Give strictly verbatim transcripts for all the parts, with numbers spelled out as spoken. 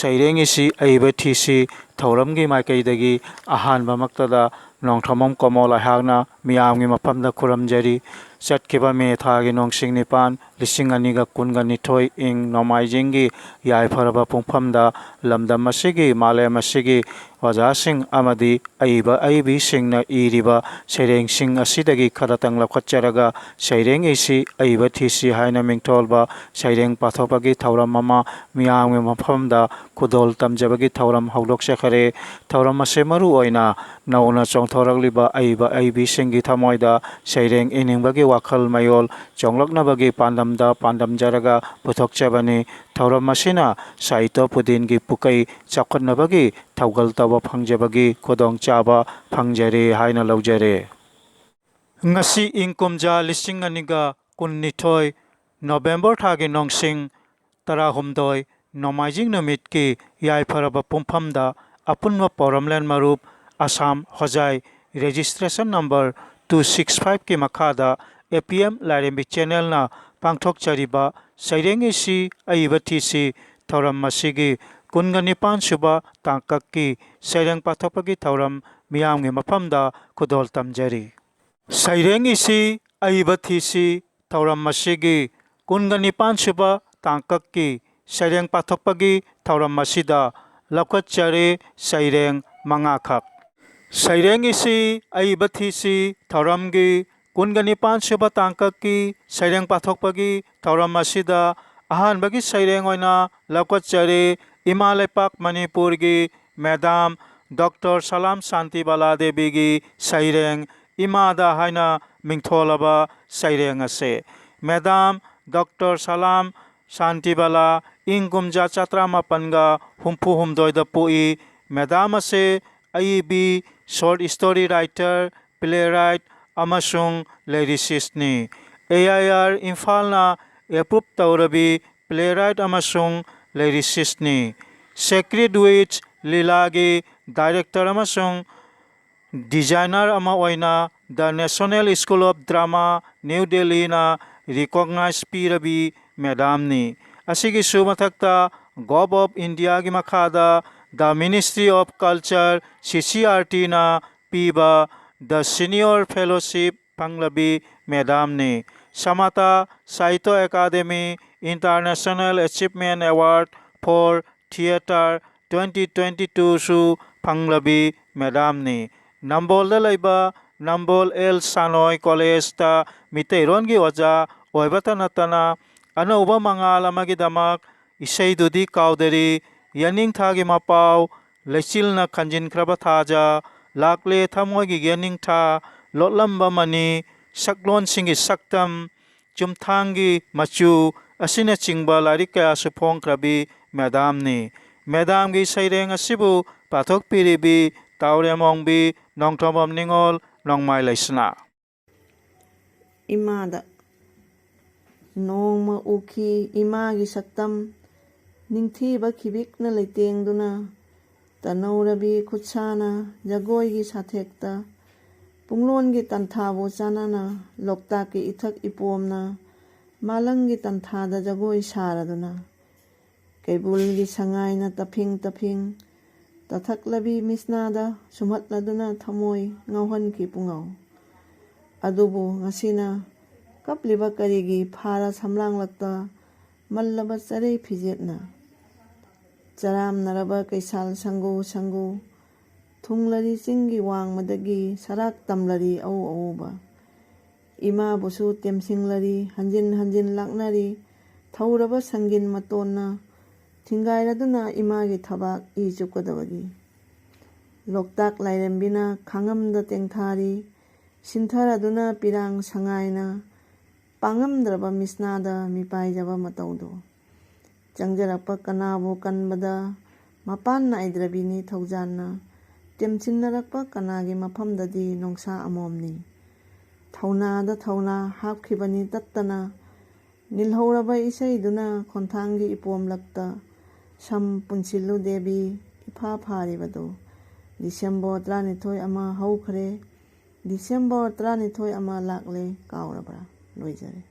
ꯁꯩꯔꯦꯡ ꯏꯁꯤ ꯑꯏꯕ ꯊꯤꯁꯤ ꯊꯧꯔꯝꯒꯤ ꯃꯥꯏꯀꯩꯗꯒꯤ ꯑꯍꯥꯟꯕꯃꯛꯇꯗ ꯅꯣꯡꯊꯣꯝꯕꯝ ꯀꯣꯃꯣꯜ ꯑꯩꯍꯥꯛꯅ ꯃꯤꯌꯥꯝꯒꯤ ꯃꯐꯝꯗ ꯈꯨꯔꯨꯝꯖꯔꯤ꯫ ꯆꯠꯈꯤꯕ ꯃꯦ ꯊꯥꯒꯤ ꯅꯣꯡꯁꯤꯡ ꯅꯤꯄꯥꯟ, ꯂꯤꯁꯤꯡ ꯑꯅꯤꯒ ꯀꯨꯟꯒ ꯅꯤꯊꯣꯏ ꯏꯪ ꯅꯣꯡꯃꯥꯏꯖꯤꯡꯒꯤ ꯌꯥꯏꯐꯔꯕ ꯄꯨꯡꯐꯝꯗ ꯂꯝꯗꯝ ꯑꯁꯤꯒꯤ, ꯃꯥꯂꯦꯝ ꯑꯁꯤꯒꯤ ꯑꯣꯖꯥꯁꯤꯡ ꯑꯃꯗꯤ ꯑꯏꯕ ꯑꯏꯕꯤꯁꯤꯡꯅ ꯏꯔꯤꯕ ꯁꯩꯔꯦꯡꯁꯤꯡ ꯑꯁꯤꯗꯒꯤ ꯈꯔꯇꯪ ꯂꯧꯈꯠꯆꯔꯒ ꯁꯩꯔꯦꯡ ꯏꯁꯤ ꯑꯏꯕ ꯊꯤꯁꯤ ꯍꯥꯏꯅ ꯃꯤꯡꯊꯣꯜꯕ ꯁꯩꯔꯦꯡ ꯄꯥꯊꯣꯛꯄꯒꯤ ꯊꯧꯔꯝ ꯑꯃ ꯃꯤꯌꯥꯝꯒꯤ ꯃꯐꯝꯗ ꯈꯨꯗꯣꯜ ꯇꯝꯖꯕꯒꯤ ꯊꯧꯔꯝ ꯍꯧꯗꯣꯛꯆꯈꯔꯦ꯫ ꯊꯧꯔꯝ ꯑꯁꯤ ꯃꯔꯨ ꯑꯣꯏꯅ ꯅꯧꯅ ꯆꯣꯡꯊꯣꯔꯛꯂꯤꯕ ꯑꯏꯕ ꯑꯏꯕꯤꯁꯤꯡꯒꯤ ꯊꯃꯣꯏꯗ ꯁꯩꯔꯦꯡ ꯏꯅꯤꯡꯕꯒꯤ ꯋꯥꯈꯜ ꯃꯌꯣꯜ ꯆꯣꯡꯂꯛꯅꯕꯒꯤ ꯄꯥꯟꯗꯝꯗ ꯄꯥꯟꯗꯝꯖꯔꯒ ꯄꯨꯊꯣꯛꯆꯕꯅꯤ꯫ ꯊꯧꯔꯝ ꯑꯁꯤꯅ ꯁꯥꯍꯤꯇ꯭ꯌ ꯄꯨꯗꯤꯟꯒꯤ ꯄꯨꯀꯩ ꯆꯥꯎꯈꯠꯅꯕꯒꯤ ꯊꯧꯒꯜ ꯇꯧꯕ ꯐꯪꯖꯕꯒꯤ ꯈꯨꯗꯣꯡꯆꯥꯕ ꯐꯪꯖꯔꯦ ꯍꯥꯏꯅ ꯂꯧꯖꯔꯦ꯫ ꯉꯁꯤ ꯏꯪ ꯀꯨꯝꯖꯥ ꯂꯤꯁꯤꯡ ꯑꯅꯤꯒ ꯀꯨꯟꯅꯤꯊꯣꯏ ꯅꯣꯕꯦꯝꯕꯔ ꯊꯥꯒꯤ ꯅꯣꯡꯁꯤꯡ ꯇꯔꯥꯍꯨꯝꯗꯣꯏ ꯅꯣꯡꯃꯥꯏꯖꯤꯡ ꯅꯨꯃꯤꯠꯀꯤ ꯌꯥꯏꯐꯔꯕ ꯄꯨꯡꯐꯝꯗ ꯑꯄꯨꯟꯕ ꯄꯥꯎꯔꯝꯂꯦꯟ ꯃꯔꯨꯞ ꯑꯁꯥꯝ ꯍꯣꯖꯥꯏ registration number two six five ꯀꯤ ꯃꯈꯥꯗ A P M ꯂꯥꯏꯔꯦꯝꯕꯤ channelꯅ ꯄꯥꯡꯊꯣꯛꯆꯔꯤꯕ ꯁꯩꯔꯦꯡ ꯏꯁꯤ ꯑꯏꯕ ꯊꯤꯁꯤ ꯊꯧꯔꯝ ꯑꯁꯤꯒꯤ ꯀꯨꯟꯒ ꯅꯤꯄꯥꯟ ꯁꯨꯕ ꯇꯥꯡꯀꯛꯀꯤ ꯁꯩꯔꯦꯡ ꯄꯥꯊꯣꯛꯄꯒꯤ ꯊꯧꯔꯝ ꯃꯤꯌꯥꯝꯒꯤ ꯃꯐꯝꯗ ꯈꯨꯗꯣꯜ ꯇꯝꯖꯔꯤ꯫ ꯁꯩꯔꯦꯡ ꯏꯁꯤ ꯑꯏꯕ ꯊꯤꯁꯤ ꯊꯧꯔꯝ ꯑꯁꯤꯒꯤ ꯀꯨꯟꯒ ꯅꯤꯄꯥꯟ ꯁꯨꯕ ꯇꯥꯡꯀꯛꯀꯤ ꯁꯩꯔꯦꯡ ꯄꯥꯊꯣꯛꯄꯒꯤ ꯊꯧꯔꯝ ꯑꯁꯤꯗ ꯂꯧꯈꯠꯆꯔꯦ ꯁꯩꯔꯦꯡ ꯃꯉꯥꯈꯛ꯫ ꯁꯩꯔꯦꯡ ꯏꯁꯤ ꯑꯏꯕ ꯊꯤꯁꯤ ꯊꯧꯔꯝꯒꯤ ꯀꯨꯟꯒ ꯅꯤꯄꯥꯟ ꯁꯨꯕ ꯇꯥꯡꯀꯛꯀꯤ ꯁꯩꯔꯦꯡ ꯄꯥꯊꯣꯛꯄꯒꯤ ꯊꯧꯔꯝ ꯑꯁꯤꯗ ꯑꯍꯥꯟꯕꯒꯤ ꯁꯩꯔꯦꯡ ꯑꯣꯏꯅ ꯂꯧꯈꯠꯆꯔꯦ ꯏꯃꯥ ꯂꯩꯄꯥꯛ ꯃꯅꯤꯄꯨꯔꯒꯤ ꯃꯦꯗꯥꯝ ꯗꯣꯛꯇꯔ ꯁꯂꯥꯝ ꯁꯥꯟꯇꯤꯕꯥꯂꯥ ꯗꯦꯕꯤꯒꯤ ꯁꯩꯔꯦꯡ ꯏꯃꯥꯗ ꯍꯥꯏꯅ ꯃꯤꯡꯊꯣꯜꯂꯕ ꯁꯩꯔꯦꯡ ꯑꯁꯦ꯫ ꯃꯦꯗꯥꯝ ꯗꯣꯛꯇꯔ ꯁꯂꯥꯝ ꯁꯥꯟꯇꯤꯕꯥꯂꯥ ꯏꯪ ꯀꯨꯝꯖꯥ ꯆꯥꯇ꯭ꯔꯥ ꯃꯥꯄꯟꯒ ꯍꯨꯝꯐꯨ ꯍꯨꯝꯗꯣꯏꯗ ꯄꯣꯛꯏ꯫ ꯃꯦꯗꯥꯝ ꯑꯁꯦ ꯑꯏꯕꯤ, short story writer, playwright ꯑꯃꯁꯨꯡ lyricistꯅꯤ꯫ A I R ꯏꯝꯐꯥꯜꯅ approve ꯇꯧꯔꯕꯤ playwright ꯑꯃꯁꯨꯡ lyricistꯅꯤ꯫ Sacred Witch ꯂꯤꯂꯥꯒꯤ director ꯑꯃꯁꯨꯡ designer ꯑꯃ ꯑꯣꯏꯅ The National School of Drama, New Delhiꯅ recognize ꯄꯤꯔꯕꯤ ꯃꯦꯗꯥꯝꯅꯤ꯫ ꯑꯁꯤꯒꯤꯁꯨ ꯃꯊꯛꯇ Government of Indiaꯒꯤ ꯃꯈꯥꯗ The Ministry of Culture, C C R Tꯅ ꯄꯤꯕ The Senior Fellowship ꯐꯪꯂꯕꯤ madamꯅꯤ꯫ Samatha Sahitya Akademi International Achievement Award for Theatre twenty twenty-twoꯁꯨ ꯐꯪꯂꯕꯤ madamꯅꯤ꯫ ꯅꯝꯕꯣꯜꯗ ꯂꯩꯕ ꯅꯝꯕꯣꯜ L ꯁꯥꯅꯣꯏ ꯀꯣꯂꯦꯖꯇ ꯃꯤꯇꯩꯔꯣꯟꯒꯤ ꯑꯣꯖꯥ ꯑꯣꯏꯕꯇ ꯅꯠꯇꯅ ꯑꯅꯧꯕ ꯃꯉꯥꯜ ꯑꯃꯒꯤꯗꯃꯛ ꯏꯁꯩꯗꯨꯗꯤ ꯀꯥꯎꯗꯔꯤ, ꯌꯦꯅꯤꯡꯊꯥꯒꯤ ꯃꯄꯥꯎ, ꯂꯩꯆꯤꯜꯅ ꯈꯟꯖꯤꯟꯈ꯭ꯔꯕ ꯊꯥꯖ, ꯂꯥꯛꯂꯦ ꯊꯃꯣꯏꯒꯤ ꯌꯦꯅꯤꯡꯊꯥ, ꯂꯣꯠꯂꯝꯕ ꯃꯅꯤ, ꯁꯛꯂꯣꯟꯁꯤꯡꯒꯤ ꯁꯛꯇꯝ, ꯆꯨꯝꯊꯥꯡꯒꯤ ꯃꯆꯨ ꯑꯁꯤꯅꯆꯤꯡꯕ ꯂꯥꯏꯔꯤꯛ ꯀꯌꯥꯁꯨ ꯐꯣꯡꯈ꯭ꯔꯕꯤ madamꯅꯤ꯫ Madamꯒꯤ ꯁꯩꯔꯦꯡ ꯑꯁꯤꯕꯨ ꯄꯥꯊꯣꯛꯄꯤꯔꯤꯕꯤ ꯇꯥꯎꯔꯦꯝ ꯑꯣꯡꯕꯤ, ꯅꯣꯡꯊꯣꯝꯕꯝ ꯅꯤꯉꯣꯜ, ꯅꯣꯡꯃꯥꯏ ꯂꯩꯁꯅꯥ꯫ ꯏꯃꯥꯗ꯫ ꯅꯣꯡꯃ ꯎꯈꯤ ꯏꯃꯥꯒꯤ ꯁꯛꯇꯝ, ꯅꯤꯡꯊꯤꯕ ꯈꯤꯕꯤꯛꯅ ꯂꯩꯇꯦꯡꯗꯨꯅ, ꯇꯅꯧꯔꯕꯤ ꯈꯨꯠꯁꯥꯅ ꯖꯒꯣꯏꯒꯤ ꯁꯥꯊꯦꯛꯇ, ꯄꯨꯡꯂꯣꯟꯒꯤ ꯇꯟꯊꯥꯕꯨ ꯆꯥꯟꯅꯅ, ꯂꯣꯛꯇꯥꯛꯀꯤ ꯏꯊꯛ ꯏꯄꯣꯝꯅ, ꯃꯥꯂꯪꯒꯤ ꯇꯟꯊꯥꯗ ꯖꯒꯣꯏ ꯁꯥꯔꯗꯨꯅ, ꯀꯩꯕꯨꯜꯒꯤ ꯁꯉꯥꯏꯅ ꯇꯐꯤꯡ ꯇꯐꯤꯡ ꯇꯥꯊꯛꯂꯕꯤ ꯃꯤꯁꯅꯥꯗ ꯁꯨꯝꯍꯠꯂꯗꯨꯅ ꯊꯃꯣꯏ ꯉꯥꯎꯍꯟꯈꯤ ꯄꯨꯡꯉꯥꯎ꯫ ꯑꯗꯨꯕꯨ ꯉꯁꯤꯅ ꯀꯞꯂꯤꯕ ꯀꯔꯤꯒꯤ ꯐꯥꯔ ꯁꯝꯂꯥꯡꯂꯛꯇ ꯃꯜꯂꯕ ꯆꯔꯩ ꯐꯤꯖꯦꯠꯅ? ꯆꯔꯥꯝꯅꯔꯕ ꯀꯩꯁꯥꯜ ꯁꯪꯒꯨ ꯁꯪꯒꯨ ꯊꯨꯡꯂꯔꯤ ꯆꯤꯡꯒꯤ ꯋꯥꯡꯃꯗꯒꯤ ꯁꯔꯥꯛ ꯇꯝꯂꯔꯤ ꯑꯎ ꯑꯎꯕ꯫ ꯏꯃꯥꯕꯨꯁꯨ ꯇꯦꯝꯁꯤꯡꯂꯔꯤ ꯍꯟꯖꯤꯟ ꯍꯟꯖꯤꯟ ꯂꯥꯛꯅꯔꯤ ꯊꯧꯔꯕ ꯁꯪꯒꯤꯟ ꯃꯇꯣꯟꯅ ꯊꯤꯡꯒꯥꯏꯔꯗꯨꯅ ꯏꯃꯥꯒꯤ ꯊꯕꯥꯛ ꯏ ꯆꯨꯞꯀꯗꯕꯒꯤ꯫ ꯂꯣꯛꯇꯥꯛ ꯂꯥꯏꯔꯦꯝꯕꯤꯅ ꯈꯥꯡꯉꯝꯗ ꯇꯦꯡꯊꯥꯔꯤ ꯁꯤꯟꯊꯔꯗꯨꯅ ꯄꯤꯔꯥꯡ ꯁꯉꯥꯏꯅ ꯄꯥꯡꯉꯝꯗ꯭ꯔꯕ ꯃꯤꯁꯅꯥꯗ ꯃꯤꯄꯥꯏꯖꯕ ꯃꯇꯧꯗꯣ꯫ ꯆꯪꯖꯔꯛꯄ ꯀꯅꯥꯕꯨ ꯀꯟꯕꯗ ꯃꯄꯥꯟ ꯅꯥꯏꯗ꯭ꯔꯕꯤꯅꯤ ꯊꯧꯖꯥꯟꯅ ꯇꯦꯝꯁꯤꯟꯅꯔꯛꯄ ꯀꯅꯥꯒꯤ ꯃꯐꯝꯗꯗꯤ ꯅꯣꯡꯁꯥ ꯑꯃꯣꯝꯅꯤ꯫ ꯊꯧꯅꯥꯗ ꯊꯧꯅꯥ ꯍꯥꯞꯈꯤꯕꯅꯤ ꯇꯠꯇꯅ ꯅꯤꯜꯍꯧꯔꯕ ꯏꯁꯩꯗꯨꯅ ꯈꯣꯟꯊꯥꯡꯒꯤ ꯏꯄꯣꯝꯂꯛꯇ ꯁꯝ ꯄꯨꯟꯁꯤꯜꯂꯨ ꯗꯦꯕꯤ ꯏꯐꯥ ꯐꯥꯔꯤꯕꯗꯨ꯫ ꯗꯤꯁꯦꯝꯕꯔ ꯇꯔꯥꯅꯤꯊꯣꯏ ꯑꯃ ꯍꯧꯈ꯭ꯔꯦ꯫ ꯗꯤꯁꯦꯝꯕꯔ ꯇꯔꯥꯅꯤꯊꯣꯏ ꯑꯃ ꯂꯥꯛꯂꯦ ꯀꯥꯎꯔꯕ꯭ꯔꯥ? ꯂꯣꯏꯖꯔꯦ꯫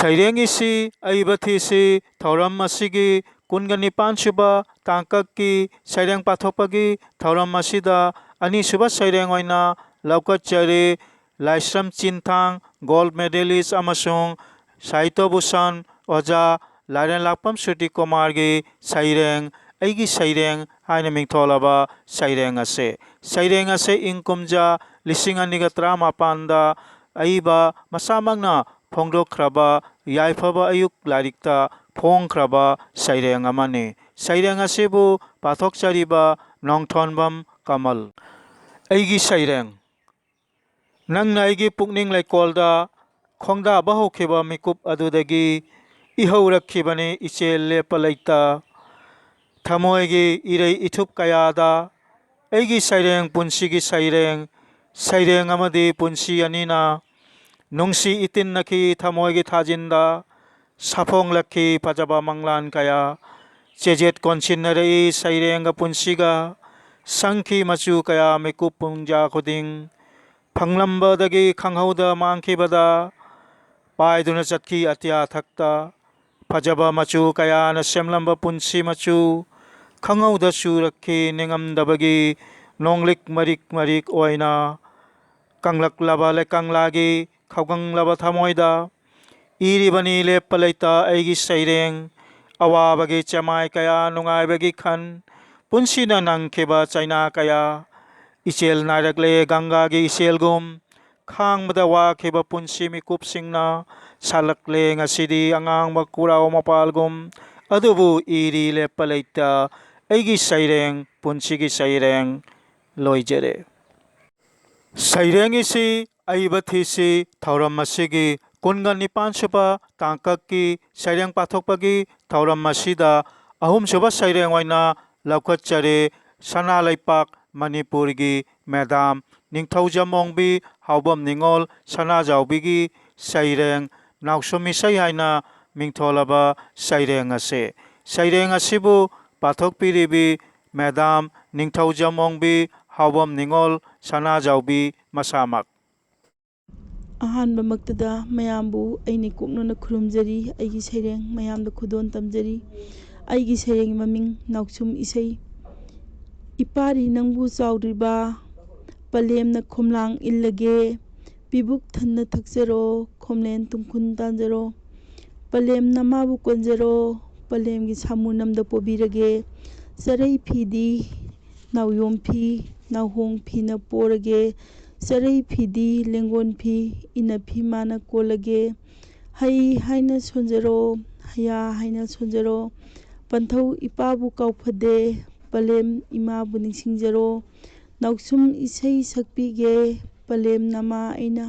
ꯁꯩꯔꯦꯡ ꯏꯁꯤ ꯑꯏꯕ ꯊꯤꯁꯤ ꯊꯧꯔꯝ ꯑꯁꯤꯒꯤ ꯀꯨꯟꯒ ꯅꯤꯄꯥꯟ ꯁꯨꯕ ꯇꯥꯡꯀꯛꯀꯤ ꯁꯩꯔꯦꯡ ꯄꯥꯊꯣꯛꯄꯒꯤ ꯊꯧꯔꯝ ꯑꯁꯤꯗ ꯑꯅꯤꯁꯨꯕ ꯁꯩꯔꯦꯡ ꯑꯣꯏꯅ ꯂꯧꯈꯠꯆꯔꯤ꯫ ꯂꯥꯏꯁ꯭ꯔꯝ ꯆꯤꯟꯊꯥꯡ, ꯒꯣꯜꯗ ꯃꯦꯗꯦꯂꯤꯁ ꯑꯃꯁꯨꯡ ꯁꯥꯍꯤꯇ꯭ꯌ ꯚꯨꯁꯟ ꯑꯣꯖꯥ ꯂꯥꯏꯔꯦꯟꯂꯥꯛꯄꯝ ꯁꯨꯇꯤ ꯀꯨꯃꯥꯔꯒꯤ ꯁꯩꯔꯦꯡ, ꯑꯩꯒꯤ ꯁꯩꯔꯦꯡ ꯍꯥꯏꯅ ꯃꯤꯡꯊꯣꯜꯂꯕ ꯁꯩꯔꯦꯡ ꯑꯁꯤ꯫ ꯁꯩꯔꯦꯡ ꯑꯁꯤ ꯏꯪ ꯀꯨꯝꯖꯥ ꯂꯤꯁꯤꯡ ꯑꯅꯤꯒ ꯇꯔꯥꯃꯥꯄꯟꯗ ꯑꯏꯕ ꯃꯁꯥꯃꯛꯅ ꯐꯣꯡꯗꯣꯛꯈ꯭ꯔꯕ ꯌꯥꯏꯐꯕ ꯑꯌꯨꯛ ꯂꯥꯏꯔꯤꯛꯇ ꯐꯣꯡꯈ꯭ꯔꯕ ꯁꯩꯔꯦꯡ ꯑꯃꯅꯤ꯫ ꯁꯩꯔꯦꯡ ꯑꯁꯤꯕꯨ ꯄꯥꯊꯣꯛꯆꯔꯤꯕ ꯅꯣꯡꯊꯣꯟꯕꯝ ꯀꯃꯜ꯫ ꯑꯩꯒꯤ ꯁꯩꯔꯦꯡ꯫ ꯅꯪꯅ ꯑꯩꯒꯤ ꯄꯨꯛꯅꯤꯡ ꯂꯩꯀꯣꯜꯗ ꯈꯣꯡꯗꯥꯕ ꯍꯧꯈꯤꯕ ꯃꯤꯀꯨꯞ ꯑꯗꯨꯗꯒꯤ ꯏꯍꯧꯔꯛꯈꯤꯕꯅꯤ ꯏꯆꯦꯜ ꯂꯦꯞꯄ ꯂꯩꯇ꯫ ꯊꯃꯣꯏꯒꯤ ꯏꯔꯩ ꯏꯊꯨꯞ ꯀꯌꯥꯗ ꯑꯩꯒꯤ ꯁꯩꯔꯦꯡ ꯄꯨꯟꯁꯤꯒꯤ ꯁꯩꯔꯦꯡ, ꯁꯩꯔꯦꯡ ꯑꯃꯗꯤ ꯄꯨꯟꯁꯤ ꯑꯅꯤꯅ ꯅꯨꯡꯁꯤ ꯏꯇꯤꯟꯅꯈꯤ ꯊꯃꯣꯏꯒꯤ ꯊꯥꯖꯤꯟꯗ꯫ ꯁꯥꯐꯣꯡꯂꯛꯈꯤ ꯐꯖꯕ ꯃꯪꯂꯥꯟ ꯀꯌꯥ꯫ ꯆꯦꯖꯦꯠ ꯀꯣꯟꯁꯤꯟꯅꯔꯛꯏ ꯁꯩꯔꯦꯡꯒ ꯄꯨꯟꯁꯤꯒ꯫ ꯁꯪꯈꯤ ꯃꯆꯨ ꯀꯌꯥ ꯃꯤꯀꯨꯞ ꯄꯨꯡꯖꯥ ꯈꯨꯗꯤꯡ꯫ ꯐꯪꯂꯝꯕꯗꯒꯤ ꯈꯪꯍꯧꯗ ꯃꯥꯡꯈꯤꯕꯗ ꯄꯥꯏꯗꯨꯅ ꯆꯠꯈꯤ ꯑꯇꯤꯌꯥ ꯊꯛꯇ꯫ ꯐꯖꯕ ꯃꯆꯨ ꯀꯌꯥꯅ ꯁꯦꯝꯂꯝꯕ ꯄꯨꯟꯁꯤ ꯃꯆꯨ ꯈꯪꯍꯧꯗ ꯆꯨꯔꯛꯈꯤ ꯅꯤꯡꯉꯝꯗꯕꯒꯤ ꯅꯣꯡꯂꯤꯛ ꯃꯔꯤꯛ ꯃꯔꯤꯛ ꯑꯣꯏꯅ꯫ ꯀꯪꯂꯛꯂꯕ ꯂꯩꯀꯪꯂꯥꯒꯤ ꯈꯧꯒꯪꯂꯕ ꯊꯃꯣꯏꯗ ꯏꯔꯤꯕꯅꯤ ꯂꯦꯞꯄ ꯂꯩꯇ ꯑꯩꯒꯤ ꯁꯩꯔꯦꯡ꯫ ꯑꯋꯥꯕꯒꯤ ꯆꯦꯃꯥꯏ ꯀꯌꯥ, ꯅꯨꯡꯉꯥꯏꯕꯒꯤ ꯈꯟ, ꯄꯨꯟꯁꯤꯅ ꯅꯪꯈꯤꯕ ꯆꯩꯅꯥ ꯀꯌꯥ꯫ ꯏꯆꯦꯜ ꯅꯥꯏꯔꯛꯂꯦ ꯒꯪꯒꯥꯒꯤ ꯏꯆꯦꯜꯒꯨꯝ, ꯈꯥꯡꯕꯗ ꯋꯥꯈꯤꯕ ꯄꯨꯟꯁꯤ ꯃꯤꯀꯨꯞꯁꯤꯡꯅ ꯁꯥꯠꯂꯛꯂꯦ ꯉꯁꯤꯗꯤ ꯑꯉꯥꯡꯕ ꯀꯨꯔꯥꯎ ꯃꯄꯥꯜꯒꯨꯝ꯫ ꯑꯗꯨꯕꯨ ꯏꯔꯤ ꯂꯦꯞꯄ ꯂꯩꯇ ꯑꯩꯒꯤ ꯁꯩꯔꯦꯡ, ꯄꯨꯟꯁꯤꯒꯤ ꯁꯩꯔꯦꯡ ꯂꯣꯏꯖꯔꯦ꯫ ꯁꯩꯔꯦꯡ ꯏꯁꯤ ꯑꯏꯕ ꯊꯤꯁꯤ ꯊꯧꯔꯝ ꯑꯁꯤꯒꯤ ꯀꯨꯟꯒ ꯅꯤꯄꯥꯟ ꯁꯨꯕ ꯇꯥꯡꯀꯛꯀꯤ ꯁꯩꯔꯦꯡ ꯄꯥꯊꯣꯛꯄꯒꯤ ꯊꯧꯔꯝ ꯑꯁꯤꯗ ꯑꯍꯨꯝꯁꯨꯕ ꯁꯩꯔꯦꯡ ꯑꯣꯏꯅ ꯂꯧꯈꯠꯆꯔꯦ꯫ ꯁꯅꯥ ꯂꯩꯄꯥꯛ ꯃꯅꯤꯄꯨꯔꯒꯤ ꯃꯦꯗꯥꯝ ꯅꯤꯡꯊꯧꯖꯝ ꯑꯣꯡꯕꯤ ꯍꯥꯎꯕꯝ ꯅꯤꯉꯣꯜ ꯁꯅꯥꯖꯥꯎꯕꯤꯒꯤ ꯁꯩꯔꯦꯡ ꯅꯥꯎꯁꯨꯝ ꯏꯁꯩ ꯍꯥꯏꯅ ꯃꯤꯡꯊꯣꯜꯂꯕ ꯁꯩꯔꯦꯡ ꯑꯁꯤ꯫ ꯁꯩꯔꯦꯡ ꯑꯁꯤꯕꯨ ꯄꯥꯊꯣꯛꯄꯤꯔꯤꯕꯤ ꯃꯦꯗꯥꯝ ꯅꯤꯡꯊꯧꯖꯝ ꯑꯣꯡꯕꯤ ꯍꯥꯎꯕꯝ ꯅꯤꯉꯣꯜ ꯁꯅꯥꯖꯥꯎꯕꯤ ꯃꯁꯥꯃꯛ꯫ ꯑꯍꯥꯟꯕꯃꯛꯇꯗ ꯃꯌꯥꯝꯕꯨ ꯑꯩꯅ ꯀꯣꯛꯅꯅ ꯈꯨꯔꯨꯝꯖꯔꯤ꯫ ꯑꯩꯒꯤ ꯁꯩꯔꯦꯡ ꯃꯌꯥꯝꯗ ꯈꯨꯗꯣꯜ ꯇꯝꯖꯔꯤ꯫ ꯑꯩꯒꯤ ꯁꯩꯔꯦꯡꯒꯤ ꯃꯃꯤꯡ ꯅꯥꯎꯁꯨꯝ ꯏꯁꯩ꯫ ꯏꯄꯥꯔꯤ ꯅꯪꯕꯨ ꯆꯥꯎꯗ꯭ꯔꯤꯕ ꯄꯂꯦꯝꯅ ꯈꯣꯝꯂꯥꯡ ꯏꯜꯂꯒꯦ꯫ ꯄꯤꯕꯨꯛ ꯊꯟꯅ ꯊꯛꯆꯔꯣ, ꯈꯣꯝꯂꯦꯟ ꯇꯨꯡꯈꯨꯟ ꯇꯥꯟꯖꯔꯣ꯫ ꯄꯂꯦꯝ ꯅꯃꯥꯕꯨ ꯀꯣꯟꯖꯔꯣ, ꯄꯂꯦꯝꯒꯤ ꯁꯥꯃꯨ ꯅꯝꯗ ꯄꯣꯕꯤꯔꯒꯦ꯫ ꯆꯔꯩ ꯐꯤꯗꯤ ꯅꯥꯎꯌꯣꯝ ꯐꯤ, ꯅꯥꯎꯍꯣꯡ ꯐꯤꯅ ꯄꯣꯔꯒꯦ꯫ ꯆꯔꯩ ꯐꯤꯗꯤ ꯂꯦꯡꯒꯣꯟ ꯐꯤ, ꯏꯅ ꯐꯤ ꯃꯥꯅ ꯀꯣꯜꯂꯒꯦ꯫ ꯍꯩ ꯍꯥꯏꯅ ꯁꯣꯟꯖꯔꯣ, ꯍꯌꯥ ꯍꯥꯏꯅ ꯁꯣꯟꯖꯔꯣ꯫ ꯄꯟꯊꯧ ꯏꯄꯥꯕꯨ ꯀꯥꯎꯐꯗꯦ, ꯄꯂꯦꯝ ꯏꯃꯥꯕꯨ ꯅꯤꯡꯁꯤꯡꯖꯔꯣ꯫ ꯅꯥꯎꯁꯨꯝ ꯏꯁꯩ ꯁꯛꯄꯤꯒꯦ, ꯄꯂꯦꯝ ꯅꯃꯥ ꯑꯩꯅ꯫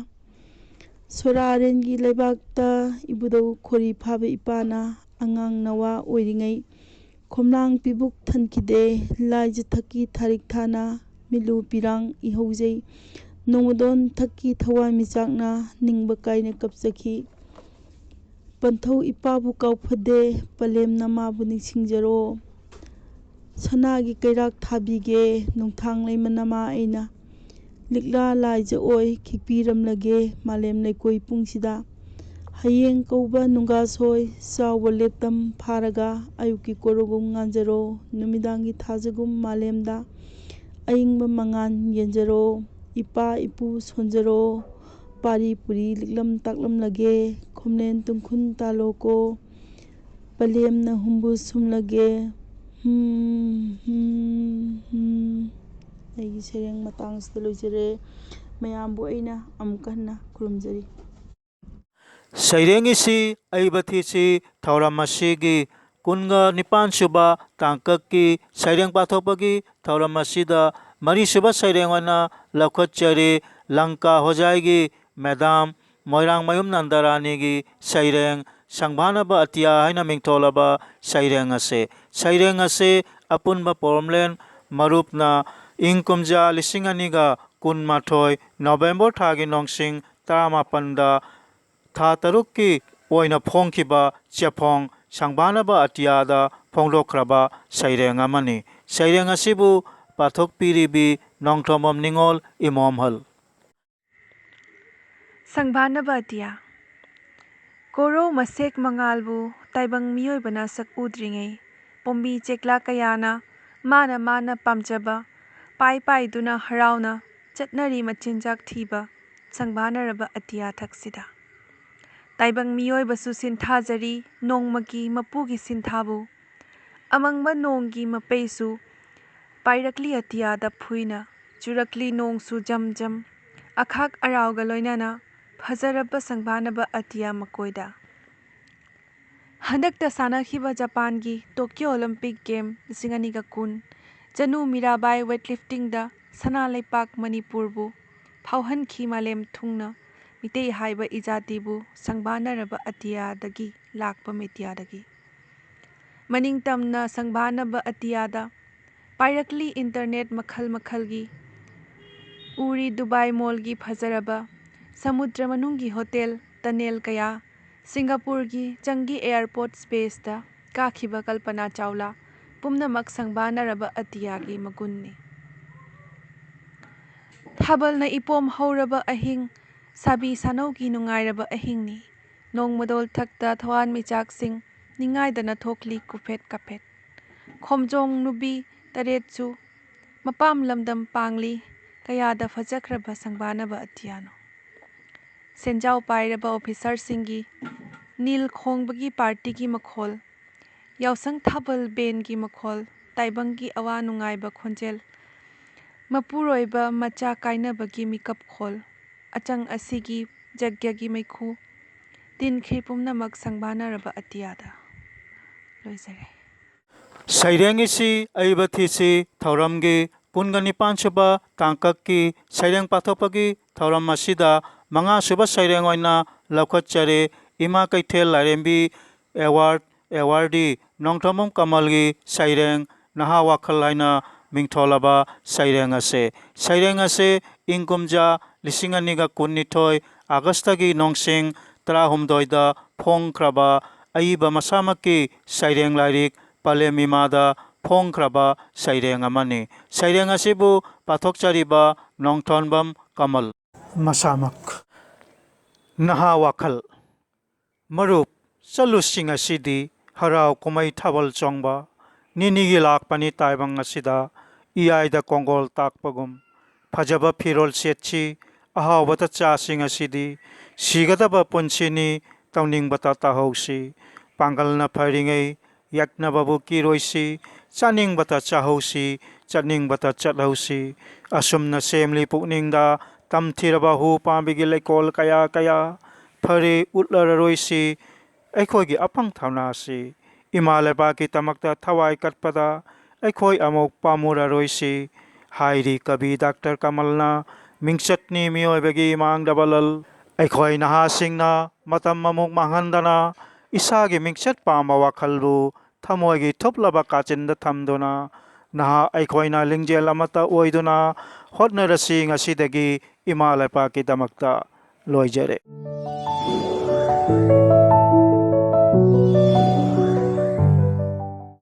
ꯁꯣꯔꯥꯔꯦꯟꯒꯤ ꯂꯩꯕꯥꯛꯇ ꯏꯕꯨꯙꯧ ꯈꯣꯔꯤ ꯐꯥꯕ ꯏꯄꯥꯅ ꯑꯉꯥꯡ ꯅꯋꯥ ꯑꯣꯏꯔꯤꯉꯩ ꯈꯣꯝꯂꯥꯡ ꯄꯤꯕꯨꯛ ꯊꯟꯈꯤꯗꯦ꯫ ꯂꯥꯏꯖ ꯊꯛꯀꯤ ꯊꯥꯔꯤꯛ ꯊꯥꯅ ꯃꯤꯂꯨ ꯄꯤꯔꯥꯡ ꯏꯍꯧꯖꯩ꯫ ꯅꯣꯡꯃꯗꯣꯟ ꯊꯛꯀꯤ ꯊꯋꯥꯏ ꯃꯤꯆꯥꯛꯅ ꯅꯤꯡꯕ ꯀꯥꯏꯅ ꯀꯞꯆꯈꯤ꯫ ꯄꯟꯊꯧ ꯏꯄꯥꯕꯨ ꯀꯥꯎꯐꯗꯦ, ꯄꯂꯦꯝ ꯅꯃꯥꯕꯨ ꯅꯤꯡꯁꯤꯡꯖꯔꯣ꯫ ꯁꯅꯥꯒꯤ ꯀꯩꯔꯥꯛ ꯊꯥꯕꯤꯒꯦ, ꯅꯨꯡꯊꯥꯡ ꯂꯩꯃ ꯅꯃꯥ ꯑꯩꯅ꯫ ꯂꯤꯛꯂꯥ ꯂꯥꯏꯖ ꯑꯣꯏ ꯈꯤꯛꯄꯤꯔꯝꯂꯒꯦ, ꯃꯥꯂꯦꯝ ꯂꯩꯀꯣꯏ ꯄꯨꯡꯁꯤꯗ꯫ ꯍꯌꯦꯡ ꯀꯧꯕ ꯅꯨꯡꯒꯥꯁꯣꯏ, ꯆꯥꯎꯕ ꯂꯦꯞꯇꯝ ꯐꯥꯔꯒ, ꯑꯌꯨꯛꯀꯤ ꯀꯣꯔꯣꯒꯨꯝ ꯉꯥꯟꯖꯔꯣ, ꯅꯨꯃꯤꯗꯥꯡꯒꯤ ꯊꯥꯖꯒꯨꯝ ꯃꯥꯂꯦꯝꯗ꯫ ꯑꯏꯪꯕ ꯃꯉꯥꯜ ꯌꯦꯟꯖꯔꯣ, ꯏꯄꯥ ꯏꯄꯨ ꯁꯣꯟꯖꯔꯣ, ꯄꯥꯔꯤ ꯄꯨꯔꯤ ꯂꯤꯛꯂꯝ ꯇꯥꯛꯂꯝꯂꯒꯦ, ꯈꯣꯝꯂꯦꯟ ꯇꯨꯡꯈꯨꯟ ꯇꯥꯂꯣꯀꯣ, ꯄꯂꯦꯝꯅ ꯍꯨꯝꯕꯨ ꯁꯨꯝꯂꯒꯦ꯫ ꯍꯨꯝ, ꯍꯨꯝ, ꯍꯨꯝ꯫ ꯑꯩꯒꯤ ꯁꯩꯔꯦꯡ ꯃꯇꯥꯡꯁꯤꯗ ꯂꯣꯏꯖꯔꯦ꯫ ꯃꯌꯥꯝꯕꯨ ꯑꯩꯅ ꯑꯃꯨꯛꯀ ꯍꯟꯅ ꯈꯨꯔꯨꯝꯖꯔꯤ꯫ ꯁꯩꯔꯦꯡ ꯏꯁꯤ ꯑꯏꯕ ꯊꯤꯁꯤ ꯊꯧꯔꯝ ꯑꯁꯤꯒꯤ ꯀꯨꯟꯒ ꯅꯤꯄꯥꯟ ꯁꯨꯕ ꯇꯥꯡꯀꯛꯀꯤ ꯁꯩꯔꯦꯡ ꯄꯥꯊꯣꯛꯄꯒꯤ ꯊꯧꯔꯝ ꯑꯁꯤꯗ ꯃꯔꯤꯁꯨꯕ ꯁꯩꯔꯦꯡ ꯑꯣꯏꯅ ꯂꯧꯈꯠꯆꯔꯤ꯫ ꯂꯪꯀꯥ ꯍꯣꯖꯥꯏꯒꯤ ꯃꯦꯗꯥꯝ ꯃꯣꯏꯔꯥꯡꯃꯌꯨꯝ ꯅꯟꯗꯔꯥꯅꯤꯒꯤ ꯁꯩꯔꯦꯡ ꯁꯪꯕꯥꯅꯕ ꯑꯇꯤꯌꯥ ꯍꯥꯏꯅ ꯃꯤꯡꯊꯣꯜꯂꯕ ꯁꯩꯔꯦꯡ ꯑꯁꯤ꯫ ꯁꯩꯔꯦꯡ ꯑꯁꯤ ꯑꯄꯨꯟꯕ ꯄꯣꯔꯣꯝꯂꯦꯟ ꯃꯔꯨꯞꯅ ꯏꯪ ꯀꯨꯝꯖꯥ ꯂꯤꯁꯤꯡ ꯑꯅꯤꯒ ꯀꯨꯟꯃꯥꯊꯣꯏ ꯅꯣꯕꯦꯝꯕꯔ ꯊꯥꯒꯤ ꯅꯣꯡꯁꯤꯡ ꯇꯔꯥꯃꯥꯄꯟꯗ ꯊꯥ ꯇꯔꯨꯛꯀꯤ ꯑꯣꯏꯅ ꯐꯣꯡꯈꯤꯕ ꯆꯦꯐꯣꯡ ꯁꯪꯕꯥꯅꯕ ꯑꯇꯤꯌꯥꯗ ꯐꯣꯡꯗꯣꯛꯈ꯭ꯔꯕ ꯁꯩꯔꯦꯡ ꯑꯃꯅꯤ꯫ ꯁꯩꯔꯦꯡ ꯑꯁꯤꯕꯨ ꯄꯥꯊꯣꯛꯄꯤꯔꯤꯕꯤ ꯅꯣꯡꯊꯣꯝꯕꯝ ꯅꯤꯉꯣꯜ ꯏꯃꯣꯝꯍꯜ꯫ ꯁꯪꯕꯥꯅꯕ ꯑꯇꯤꯌꯥ꯫ ꯀꯣꯔꯧ ꯃꯁꯦꯛ ꯃꯉꯥꯜꯕꯨ ꯇꯥꯏꯕꯪ ꯃꯤꯑꯣꯏꯕꯅ ꯁꯛ ꯎꯗ꯭ꯔꯤꯉꯩ, ꯄꯣꯝꯕꯤ ꯆꯦꯛꯂꯥ ꯀꯌꯥꯅ ꯃꯥꯅ ꯃꯥꯅ ꯄꯥꯝꯖꯕ ꯄꯥꯏ ꯄꯥꯏꯗꯨꯅ ꯍꯔꯥꯎꯅ ꯆꯠꯅꯔꯤ ꯃꯆꯤꯟꯖꯥꯛ ꯊꯤꯕ ꯁꯪꯕꯥꯅꯔꯕ ꯑꯇꯤꯌꯥ ꯊꯛꯁꯤꯗ꯫ ꯇꯥꯏꯕꯪ ꯃꯤꯑꯣꯏꯕꯁꯨ ꯁꯤꯟꯊꯥꯖꯔꯤ ꯅꯣꯡꯃꯒꯤ ꯃꯄꯨꯒꯤ ꯁꯤꯟꯊꯥꯕꯨ꯫ ꯑꯃꯪꯕ ꯅꯣꯡꯒꯤ ꯃꯄꯩꯁꯨ ꯄꯥꯏꯔꯛꯂꯤ ꯑꯇꯤꯌꯥꯗ ꯐꯨꯏꯅ, ꯆꯨꯔꯛꯂꯤ ꯅꯣꯡꯁꯨ ꯖꯝ ꯖꯝ, ꯑꯈꯥꯛ ꯑꯔꯥꯎꯒ ꯂꯣꯏꯅꯅ ꯐꯖꯔꯕ ꯁꯪꯕꯥꯅꯕ ꯑꯇꯤꯌꯥ ꯃꯀꯣꯏꯗ꯫ ꯍꯟꯗꯛꯇ ꯁꯥꯟꯅꯈꯤꯕ ꯖꯄꯥꯟꯒꯤ ꯇꯣꯀꯤꯌꯣ ꯑꯣꯂꯤꯝꯄꯤꯛ ꯒꯦꯝ ꯂꯤꯁꯤꯡ ꯑꯅꯤꯒ ꯀꯨꯟ, ꯆꯅꯨ ꯃꯤꯔꯥꯕꯥꯏ ꯋꯦꯠꯂꯤꯐꯇꯤꯡꯗ ꯁꯅꯥ ꯂꯩꯄꯥꯛ ꯃꯅꯤꯄꯨꯔꯕꯨ ꯐꯥꯎꯍꯟꯈꯤ ꯃꯥꯂꯦꯝ ꯊꯨꯡꯅ, ꯃꯤꯇꯩ ꯍꯥꯏꯕ ꯏꯖꯥꯇꯤꯕꯨ ꯁꯪꯕꯥꯅꯔꯕ ꯑꯇꯤꯌꯥꯗꯒꯤ ꯂꯥꯛꯄ ꯃꯤꯗꯤꯌꯥꯗꯒꯤ꯫ ꯃꯅꯤꯡ ꯇꯝꯅ ꯁꯪꯕꯥꯅꯕ ꯑꯇꯤꯌꯥꯗ ꯄꯥꯏꯔꯛꯂꯤ ꯏꯟꯇꯔꯅꯦꯠ ꯃꯈꯜ ꯃꯈꯜꯒꯤ, ꯎꯔꯤ ꯗꯨꯕꯥꯏ ꯃꯣꯜꯒꯤ ꯐꯖꯔꯕ, ꯁꯃꯨꯗ꯭ꯔ ꯃꯅꯨꯡꯒꯤ ꯍꯣꯇꯦꯜ, ꯇꯅꯦꯜ ꯀꯌꯥ, ꯁꯤꯡꯒꯥꯄꯨꯔꯒꯤ ꯆꯪꯒꯤ ꯑꯦꯌꯔꯄꯣꯔꯠ ꯁ꯭ꯄꯦꯁꯇ ꯀꯥꯈꯤꯕ ꯀꯜꯄꯅꯥ ꯆꯥꯎꯂꯥ, ꯄꯨꯝꯅꯃꯛ ꯁꯪꯕꯥꯅꯔꯕ ꯑꯇꯤꯌꯥꯒꯤ ꯃꯒꯨꯟꯅꯤ꯫ ꯊꯥꯕꯜꯅ ꯏꯄꯣꯝ ꯍꯧꯔꯕ ꯑꯍꯤꯡ, ꯁꯥꯕꯤ ꯁꯥꯅꯧꯒꯤ ꯅꯨꯡꯉꯥꯏꯔꯕ ꯑꯍꯤꯡꯅꯤ꯫ ꯅꯣꯡꯃꯗꯣꯜ ꯊꯛꯇ ꯊꯋꯥꯟꯃꯤꯆꯥꯛꯁꯤꯡ ꯅꯤꯡꯉꯥꯏꯗꯅ ꯊꯣꯛꯂꯤ ꯀꯨꯐꯦꯠ ꯀꯥꯐꯦꯠ꯫ ꯈꯣꯝꯖꯣꯡ ꯅꯨꯄꯤ ꯇꯔꯦꯠꯁꯨ ꯃꯄꯥꯝ ꯂꯝꯗꯝ ꯄꯥꯡꯂꯤ, ꯀꯌꯥꯗ ꯐꯖꯈ꯭ꯔꯕ ꯁꯪꯕꯥꯅꯕ ꯑꯇꯤꯌꯥꯅꯣ꯫ ꯁꯦꯟꯖꯥꯎ ꯄꯥꯏꯔꯕ ꯑꯣꯐꯤꯁꯥꯔꯁꯤꯡꯒꯤ ꯅꯤꯜ ꯈꯣꯡꯕꯒꯤ ꯄꯥꯔꯇꯤꯒꯤ ꯃꯈꯣꯜ, ꯌꯥꯎꯁꯪ ꯊꯥꯕꯜ ꯕꯦꯟꯒꯤ ꯃꯈꯣꯜ, ꯇꯥꯏꯕꯪꯒꯤ ꯑꯋꯥ ꯅꯨꯡꯉꯥꯏꯕ ꯈꯣꯟꯖꯦꯜ, ꯃꯄꯨꯔꯣꯏꯕ ꯃꯆꯥ ꯀꯥꯏꯅꯕꯒꯤ ꯃꯤꯀꯞ ꯈꯣꯜ, ꯑꯆꯪ ꯑꯁꯤꯒꯤ ꯖꯒ꯭ꯌꯒꯤ ꯃꯩꯈꯨ, ꯇꯤꯟꯈꯤ ꯄꯨꯝꯅꯃꯛ ꯁꯪꯕꯥꯅꯔꯕ ꯑꯇꯤꯌꯥꯗ꯫ ꯂꯣꯏꯖꯔꯦ꯫ ꯁꯩꯔꯦꯡ ꯏꯁꯤ ꯑꯏꯕ ꯊꯤꯁꯤ ꯊꯧꯔꯝꯒꯤ ꯀꯨꯟꯒ ꯅꯤꯄꯥꯟ ꯁꯨꯕ ꯇꯥꯡꯀꯛꯀꯤ ꯁꯩꯔꯦꯡ ꯄꯥꯊꯣꯛꯄꯒꯤ ꯊꯧꯔꯝ ꯑꯁꯤꯗ ꯃꯉꯥ ꯁꯨꯕ ꯁꯩꯔꯦꯡ ꯑꯣꯏꯅ ꯂꯧꯈꯠꯆꯔꯦ꯫ ꯏꯃꯥ ꯀꯩꯊꯦꯜ ꯂꯥꯏꯔꯦꯝꯕꯤ ꯑꯦꯋꯥꯔꯗ ꯑꯦꯋꯥꯔꯗꯤ ꯅꯣꯡꯊꯣꯝꯕꯝ ꯀꯃꯜꯒꯤ ꯁꯩꯔꯦꯡ ꯅꯍꯥ ꯋꯥꯈꯜ ꯍꯥꯏꯅ ꯃꯤꯡꯊꯣꯜꯂꯕ ꯁꯩꯔꯦꯡ ꯑꯁꯦ꯫ ꯁꯩꯔꯦꯡ ꯑꯁꯦ ꯏꯪ ꯀꯨꯝꯖꯥ ꯂꯤꯁꯤꯡ ꯑꯅꯤꯒ ꯀꯨꯟꯅꯤꯊꯣꯏ ꯑꯥꯒꯁꯇꯒꯤ ꯅꯣꯡꯁꯤꯡ ꯇꯔꯥꯍꯨꯝꯗꯣꯏꯗ ꯐꯣꯡꯈ꯭ꯔꯕ ꯑꯏꯕ ꯃꯁꯥꯃꯛꯀꯤ ꯁꯩꯔꯦꯡ ꯂꯥꯏꯔꯤꯛ ꯄꯂꯦꯝ ꯏꯃꯥꯗ ꯐꯣꯡꯈ꯭ꯔꯕ ꯁꯩꯔꯦꯡ ꯑꯃꯅꯤ꯫ ꯁꯩꯔꯦꯡ ꯑꯁꯤꯕꯨ ꯄꯥꯊꯣꯛꯆꯔꯤꯕ ꯅꯣꯡꯊꯣꯟꯕꯝ ꯀꯃꯜ꯫ ꯃꯁꯥꯃꯛ꯫ ꯅꯍꯥ ꯋꯥꯈꯜ꯫ ꯃꯔꯨꯞ, ꯆꯠꯂꯨꯁꯤ ꯉꯁꯤꯗꯤ ꯍꯔꯥꯎ ꯀꯨꯝꯍꯩ ꯊꯥꯕꯜ ꯆꯣꯡꯕ꯫ ꯅꯤꯅꯤꯒꯤ ꯂꯥꯛꯄꯅꯤ ꯇꯥꯏꯕꯪ ꯑꯁꯤꯗ, ꯏꯌꯥꯏꯗ ꯀꯣꯡꯒꯣꯜ ꯇꯥꯛꯄꯒꯨꯝ꯫ ꯐꯖꯕ ꯐꯤꯔꯣꯜ ꯁꯦꯠꯁꯤ, ꯑꯍꯥꯎꯕꯇ ꯆꯥꯁꯤ ꯉꯁꯤꯗꯤ꯫ ꯁꯤꯒꯗꯕ ꯄꯨꯟꯁꯤꯅꯤ, ꯇꯧꯅꯤꯡꯕꯇ ꯇꯧꯍꯧꯁꯤ꯫ ꯄꯥꯡꯒꯜꯅ ꯐꯔꯤꯉꯩ ꯌꯦꯛꯅꯕꯕꯨ ꯀꯤꯔꯣꯏꯁꯤ, ꯆꯥꯅꯤꯡꯕꯇ ꯆꯥꯍꯧꯁꯤ, ꯆꯠꯅꯤꯡꯕꯇ ꯆꯠꯍꯧꯁꯤ꯫ ꯑꯁꯨꯝꯅ ꯁꯦꯝꯂꯤ ꯄꯨꯛꯅꯤꯡꯗ ꯇꯝꯊꯤꯔꯕ ꯍꯨ ꯄꯥꯝꯕꯤꯒꯤ ꯂꯩꯀꯣꯜ ꯀꯌꯥ ꯀꯌꯥ꯫ ꯐꯔꯦ, ꯎꯠꯂꯔꯔꯣꯏꯁꯤ ꯑꯩꯈꯣꯏꯒꯤ ꯑꯄꯪ ꯊꯧꯅꯥꯁꯤ꯫ ꯏꯃꯥ ꯂꯩꯕꯥꯛꯀꯤꯗꯃꯛꯇ ꯊꯋꯥꯏ ꯀꯠꯄꯗ ꯑꯩꯈꯣꯏ ꯑꯃꯨꯛ ꯄꯥꯝꯃꯨꯔꯔꯣꯏꯁꯤ꯫ ꯍꯥꯏꯔꯤ ꯀꯕꯤ ꯗꯥꯛꯇꯔ ꯀꯃꯜꯅ, ꯃꯤꯡꯆꯠꯅꯤ ꯃꯤꯑꯣꯏꯕꯒꯤ ꯃꯥꯡꯗꯕ ꯂꯜ꯫ ꯑꯩꯈꯣꯏ ꯅꯍꯥꯁꯤꯡꯅ ꯃꯇꯝ ꯑꯃꯨꯛ ꯃꯥꯡꯍꯟꯗꯅ ꯏꯁꯥꯒꯤ ꯃꯤꯡꯆꯠ ꯄꯥꯝꯕ ꯋꯥꯈꯜꯕꯨ ꯊꯃꯣꯏꯒꯤ ꯊꯨꯞꯂꯕ ꯀꯥꯆꯤꯟꯗ ꯊꯝꯗꯨꯅ, ꯅꯍꯥ ꯑꯩꯈꯣꯏꯅ ꯂꯤꯡꯖꯦꯜ ꯑꯃꯠꯇ ꯑꯣꯏꯗꯨꯅ ꯍꯣꯠꯅꯔꯁꯤ ꯉꯁꯤꯗꯒꯤ ꯏꯃꯥ ꯂꯩꯄꯥꯛꯀꯤꯗꯃꯛꯇ꯫ ꯂꯣꯏꯖꯔꯦ꯫